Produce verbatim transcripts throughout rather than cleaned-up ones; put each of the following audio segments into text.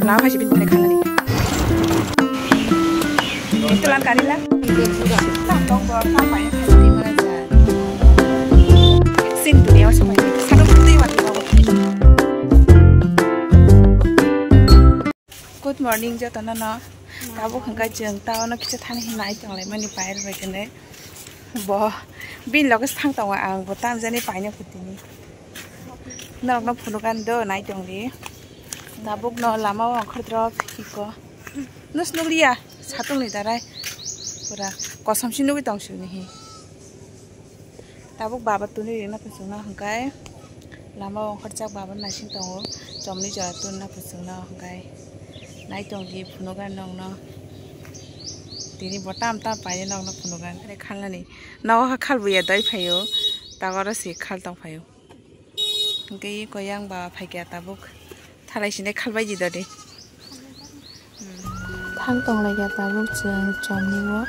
Lama hai sibin thani khalani. Itulan karila. Tam tong bo, tam pai. Sin dunia wasa mai. Satu putih wati. Good morning jotono no. Tabuk hwnkha chwng town o kisa thani hinwi nai tonglaimani pair bai kene. Bo bin loge thang tongo ang bo tamjani paina kutini. Norokno phunukani do nai tongdi. Tabuk no lama o ongkhor drop hiko. Nus nukliya satung ni darai pura kosom si nugui tong sini hi. Tabuk baba tuni rina puchungno hwnkhe lama o ongkhorjak baba naising tongo chomni jora tunna puchungno hwnkhe nai tongdi phunuga nongno tini bo tam tam paina nongno phunuga khalnani nogo kha khalbuya dai phaio tagoro se khal tong phaio hwnkhe koyang baba phaikya tabuk. Thalai sini khalbai di dodi. Thang tonglaikha tabuk chwng chomni o.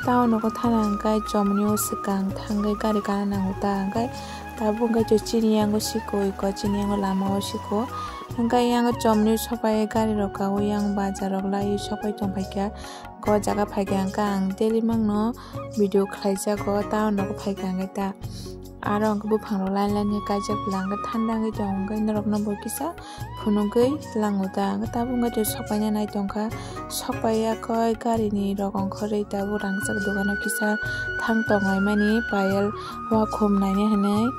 Tao nogo thana hwnkhe chomni o swkang thangwi gari gana nango ta hwnkhe tabuk hwnkhe chini yango siko iko chini yango lama o siko. Hwnkhe yango chomni o sopai gari rok kaui yang bazar rok lai sopai tongphaikha. Ko jaga phaikha hwnkhe ang daily mangno video khlaijago tao nogo phaikha hwnkhe ta. Aro hwnkhe buphang rok line line khe kaijak pla hwnkhe thanda wngwi tongo hwnkhe norok no bo kisa phunugwi tlango ta hwnkhe tabuk wngkha tei sopaina nai tongkha sopaiya khe gari ni rok ongkhorwi tabuk rangchak dogano kisa thang tonglaimani payal wakhum naina hinwi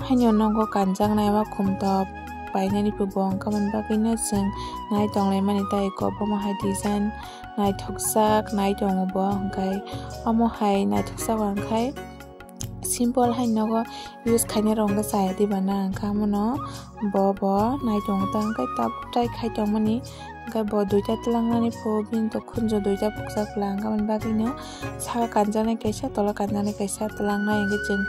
haino nogo kanjaknai wakhum top painani bo wngkha aboni bagwino chwng nai tonglaimani tei kobangma hai design naithokjak nai tongo bo hwnkhe omo hai naithokjak wngkha. Simple hai nogo use khainai rok hwnkhe chaya diba na hwnkhe amono bo bo nai tongo ta hwnkhe tabuk try khai tongmani hwnkhe bo duita twlangnani pho bini to khunju duita pukjak pla hwnkhe aboni bagwino saka kanjaknai kaisa tola kanjaknai kaisa twlangnai hwnkhe chwng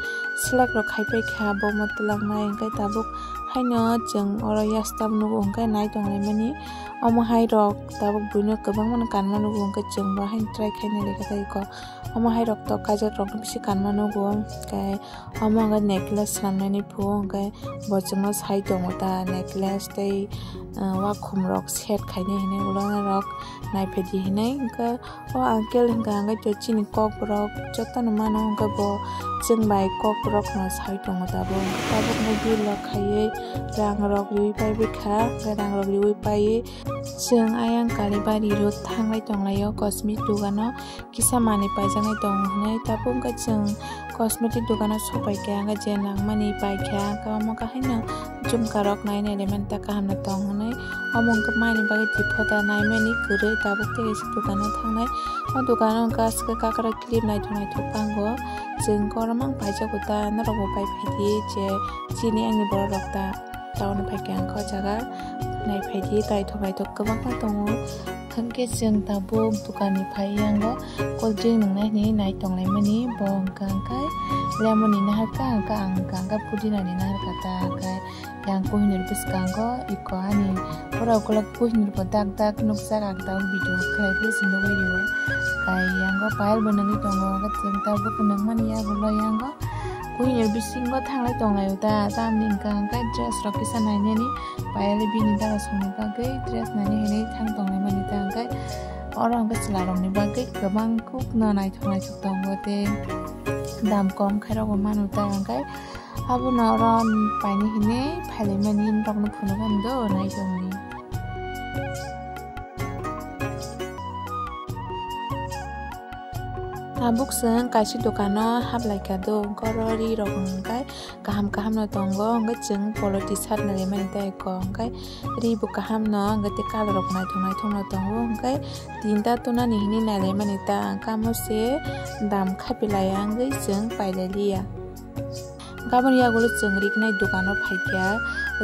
select rok khai paikha bomo twlangnai hwnkhe tabuk haino chwng oro yasta nugo hwnkhe nai tonglaimani omo hai rok tabuk buino kwbangmano kanma nugo hwnkhe chwng bo haino try khaina lekha tei kok. Omo hai rok tok kajak rok no bisi kanma nugo, hwnkhe omo hwnkhe necklace swnamnani phu, hwnkhe bo chwngno sai tongo ta necklace tei, ah, wakhum rok set khainai hinwi ulo rok naiphedi hinwi, hwnkhe o uncle hwnkha hwnkhe chini kokborok jotono mano, hwnkhe bo chwng bai kokborok no sai tongo tabuk, tabuk no bill rok khaiwi rang rok riwi pai bwkha, hwnkhe rang rok riwi paiwi chwng ayang Kalibari road thanglai tonglaio cosmetic dogano. Kisa manwi paijaknai tongo hwnwi tabuk wngkha chwng cosmetic dogano sopaikha hwnkhe je nangmani paikha hwnkhe omo khe haino jhumkarok nai nai laimani ta kahamno tong hwnwi omo wngkha maini bagwi tiphoda naimani kwrwi tabuk tei kaisa dogano thangnai o dogano wngkha aswk kakrwi clip naithok naithok tongo chwng kormang paijago ta norokbo pai phaidi je chini ani borok rok ta. Town phaikha ang kho jaga nai phaidi naithok naithok kwbangma tongo. Hwnkhe chwng tabuk dukan ni phai yango cold drink nwngnai hinwi nai tonglaimani bo hwnkha hwnkhe lemon ni naharkha hwnkhe ang hwnkha hwnkhe pudina ni naharkha ta hwnkhe yang kuhinir bwskango iko ani pura ukulok kuhinir bo dak dak nukjak ang tabuk video khlai phuru se nugwi rio kai yango pile bo nungwi tongo hwnkhe chwng tabuk nungmani yagulo yango. Kuhini bisingo thanglai tonglaio ta, tamni hwnkha hwnkhe dress rok kisa nainani payali bini daga songni bagwi dress naina hinwi thang tonglaimani ta hwnkhe oro hwnkhe chwla rokni bagwi kwbang kokno naithok naithok tongo tei dam kom khairokbo mano ta hwnkhe abono oro paini hinwi phailaimani norokno phunukani do naitongni. Tabuk chwng kaisa dukano haplaikha do, oro ri rok hwnkhe kaham kaham no tongo, hwnkhe chwng polo T-shirt nailaimani tei kok hwnkhe ri bo kaham no, hwnkhe tei colour rok naithok naithok no tongo, hwnkhe tinta tunani hinwi nailaimani ta, hwnkhe amo se dam khapi laiya wngwi chwng pailai liya. Gaboni yagulo chwng rignai dukano phaikha,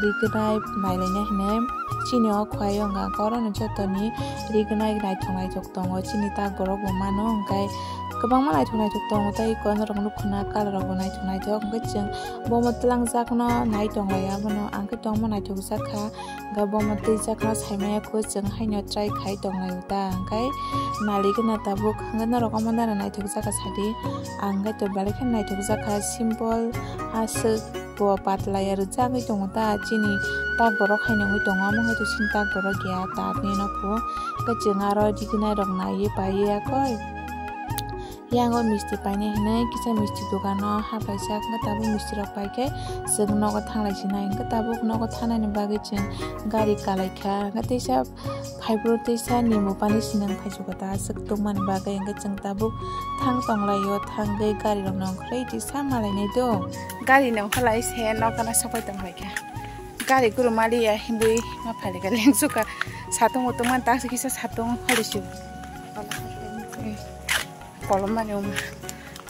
rignai nailaina hinwi chini o khwlai o wngkha, oro no jotoni rignai naithok naithok tongo, chini tak borok bo mano, hwnkhe kwbangma naithok naithok tongo, tei iko norok nukho na colour rok bo naithok naithok, hwnkhe chwng bomo twlangjakno nai tonglai abono, ang khe tongma naithok jakha. Hwnkhe bomo twijak no saimaya kho chwng haino try khai tonglaio ta hwnkhe nailigwna tabuk hwnkhe norok omo nana naithok jakha sadi ang hwnkhe to belai kheno naithok jakha simple aswk bo patlai ya rwjagwi tongo ta chini tak borok hai nungwi tongo, omo hai to chini tak borok ya, tat ni no pho. Khe chwng aro diginai rok naiwi paiwi ya koi. Yang o misti painai hinwi kisa misti dogano hapaijak, hwnkhe tabuk misti rok paikhe chwng nogo thanglai sinai, hwnkhe tabuk nogo thangnani bagwi chwng gari kalaikha, hwnkhe teisa phaibro teisa nimbo pani sinang phaijugo ta aswk tongmani bagwi, hwnkhe chwng tabuk thang tonglaio, thangwi gari rokno ongkhorwi tisa malainai do. Gari no ongkholai se nokana sopai tonglaikha, gari guru maliya himwi ma phalikha lengsukha, satung utung man ta kisa satung holi si. Kolom mani wngma.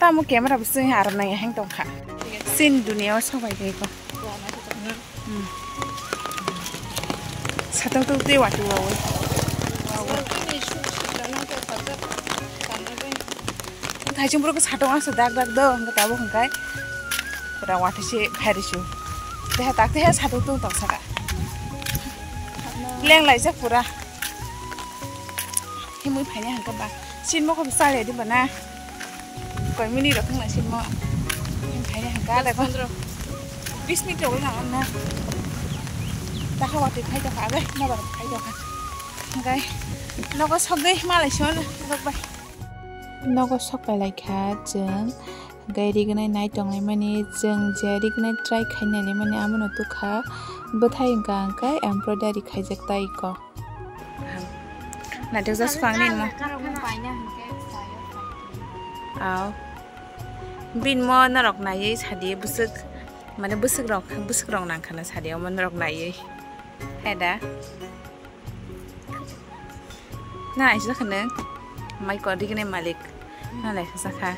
Tamo camera bo swi aram nang heng tongkha. Sin dunia o sobai dai ko. Hmm. Satong tuk tei wati wawi. Thaising bro ko satong asa dak dak do hingke tabo hingkai. Pura wati se phairi su. Teha tak teha satong tuk tong saka. Leng laijak pura. Himwi phaina hangka ba. Sinmo kho bwsa le di bana. Koi mini rok thang na sinmo. Himwi phaina hangka da ko. Bis minute rok lang na. Ta kha wati phai to kha gai, ma ba phai to kha. Gai. Nogo sok gai malai sona rok bai. Nogo sok pai lai kha chwng. Gai rignai nai tong lai mani chwng je rignai try khai nai lai mani amo no tukha. Bwthai hangka hangka embroidery khaijak tai ko. Naithok jak swkang nini mo. Aw. Bini mo norok naiwi sadi bwswk, mane bwswk rok, bwswk rok nang khana sadi omo norok naiwi. Hai da. Na aisa khana mai ko digini malik. Na lai khasa kha.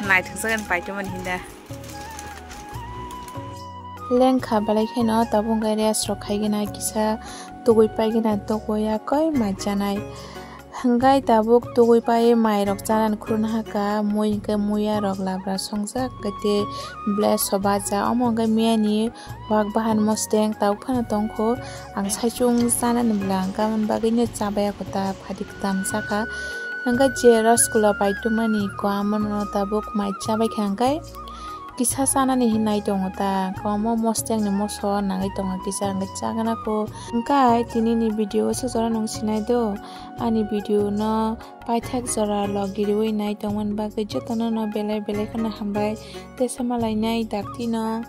Naithok jak ani paitomani hinda. Lengkha belai kheno tabuk hwnkhe rest rok khaigena kisa tugui paigena tugui yakoi mai chanai. Hwnkhe tabuk tugui pai mai rok chanani khuruna haka mui hwnkhe muya rok labra songjak khe tei ble sobaja omo hwnkhe miyani wak bahan mosteng tabuk phano tongkho ang saichung chanani bwla hwnkhe aboni bagwino chabaya kota phadi kwtam chakha hwnkhe je rasgulla pai tongmani ko amono tabuk mai chabaikha hwnkhe. Kisa chanani hinwi tongo ta, kwbangma mosteng ni moso nangwi tongo kisa hwnkhe chagana kho. Hwnkhe tini ni video o se jora nung sinai do, ani video no paithak jora log giriwi nai tongmani bagwi jotono no belai belai kheno hambai tei sama lainai dakti no.